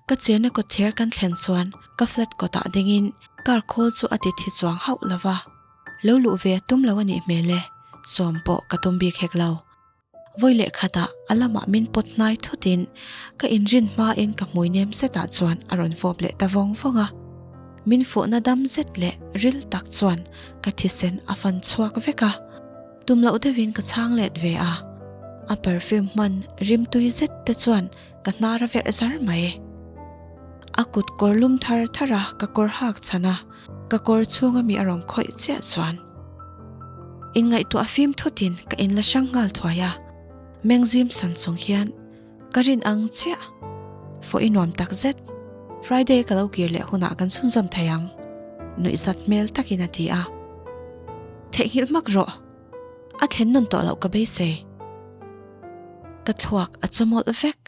Ka chenna kawtthler kan thlen chuan ka flat kawtah dingin car khawl chu a ti thi chuang hauh lo va. Lo luh ve a tum lo a nih hmel e, sawm pawh ka tum bik hek lo. Vawi leh khatah a lamah min pawt hnai thutin ka inrin hmain ka hmui nem zetah chuan a rawn fawp leh ta vawng vawng a. Min fawhna dam zet leh ril tak chuan ka thisen a fan chhuak vek a. Tum loh deuhin ka chhang let ve a, a perfume hman rim tui zet te chuan ka hnar a verh zar mai. A kut kawr lum thar thar a ka kawr hak chhan a, ka kawr chhunga mi a rawn khawih chiah chuan inngaihtuah fim thutin ka inla hrang nghal thuai a, mengzim san chung hian ka rin ang chiah. Fawh i nuam tak zet. Friday ka lo kir leh hunah kan chhunzawm thei ang, nuihzat hmel takin a ti a. Theihnghilh hmak rawh. A thlen nawn tawh loh ka beisei. Ka thluak a chawmawlh vek.